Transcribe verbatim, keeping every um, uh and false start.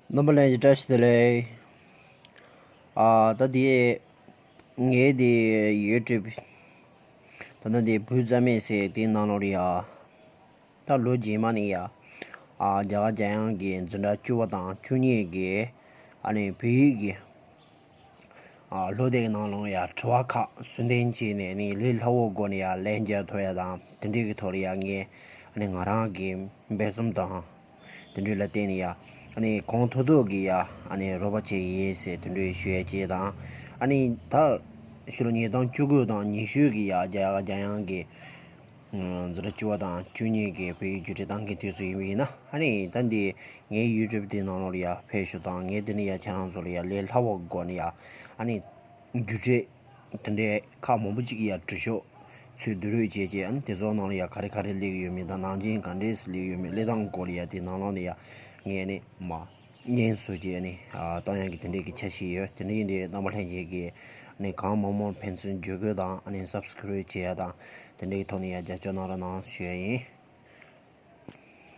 རྣམ་པ་ལྷན་རྒྱས་བཀྲ་ཤིས་བདེ་ལེགས། ཨ་ད་དེ་ངའི་དེ་ཡུ་ཊུབ་ད་ལྟ་དེ་བུ་རྩ་མེད་ཟེར་དེའི་ནང་ལོགས་ལ་ཡ། ད་ལོ་རྗེས་མ་ནས་ཡ། ཨ་རྒྱ་གར་རྒྱལ་ཡོངས་ཀྱི་འཛིན་གྲྭ་བཅུ་པ་དང་བཅུ་གཉིས་ཀྱི་ཨ་ནི་བོད་ཡིག་གི་ཨ་སློབ་དེབ་ཀྱི་ནང་ལོགས་ཡ་དྲི་བ་ཁག་ཟུར་འདོན་བྱས་ནས་ནི་ལས་སླ་བོ་སྒོ་ནས་ཡ་ལན་རྒྱག་ཐུབ་ཡ་དང་དེ་འདྲའི་གི་ཐོག་ལ་ཡ་ངས་ཨ་ནི་ང་རང་གི་འབད་བརྩོན་དང་དེ་འདྲའི་ལ་བརྟེན་ནས་ཡ་ཨ་ནི་གང་ཐུབ་ཐུབ་ཀྱིས་ཡ་ཨ་ནི་རོགས་པ་བྱེད་ཀྱི་ཡིན་ཟེར་དེ་འདྲའི་ཞུ་ཡ་བྱས་དང་ཨ་ནི་ད་ཕྱི་ལོ་ཉིས་སྟོང་བཅུ་དགུ་དང་ཉི་ཤུ་གི་ཡ་རྒྱ་གར་རྒྱལ་ཡོངས་ཀྱི་འཛིན་གྲྭ་བཅུ་པ་དང་བཅུ་གཉིས་ཀྱི་བོད་ཡིག་བརྒྱུད་འབྲེལ་གཏོང་མཁན་དུས་སུ་ཡིན་པ་ཡིན་ན་ཨ་ནི་ད་འདི་ངའི་ཡུ་ཊུབ་དེ་ནང་ལོགས་ལ་ཡ་ཕེབས་ཤོག་དང་ངས་དེ་ནས་ཡ་ཁྱེད་རང་ཚོ་ལ་ཡ་ལས་སླ་བོ་སྒོ་ནས་ཡ་ཨ་ནི་བརྒྱུད་འབྲེལ་དེ་འདྲའི་ཁག་མང་པོ་ཅིག་ཡ་འབྲི་ཤོག་ཚུར་བསྡུ་རུབ་བྱས་རྗེས་ཨ་ནི་དེ་ཚོ་ནང་ལ་ཡ་ག་རེ་ག་རེ་སླེབས་ཡོད་མེད་དང་ནང་རྐྱེན་ག་འདྲས་སླེབས་ཡོད་མེད་གླེང་སྟངས་སྐོར་ལ་ཡ་དེ་ནང་ལོགས་ནས་ཡ་ངས་ནི་མ། བརྙན་བཟོ་བྱས་ནས་ཨ་གཏོང་ཡག་གི་དེ་འདྲའི་གི་འཆར་གཞི་ཡོད། དེ་འདྲ་ཡིན་དུས་རྣམ་པ་ལྷན་རྒྱས་ཀྱིས་ནི་གང་མང་མང་ཕན་ཚུན་བརྒྱུད་སྐུལ་དང་ཨ་ནི་སབ་སི་ཀི་རེབ་བྱེད་ཡག་དང་དེ་འདྲའི་གི་ཐོག་ནས་ཡ་རྒྱབ་སྐྱོར་གནང་རོགས་གནང་ཞུ་ཡ་ཡིན།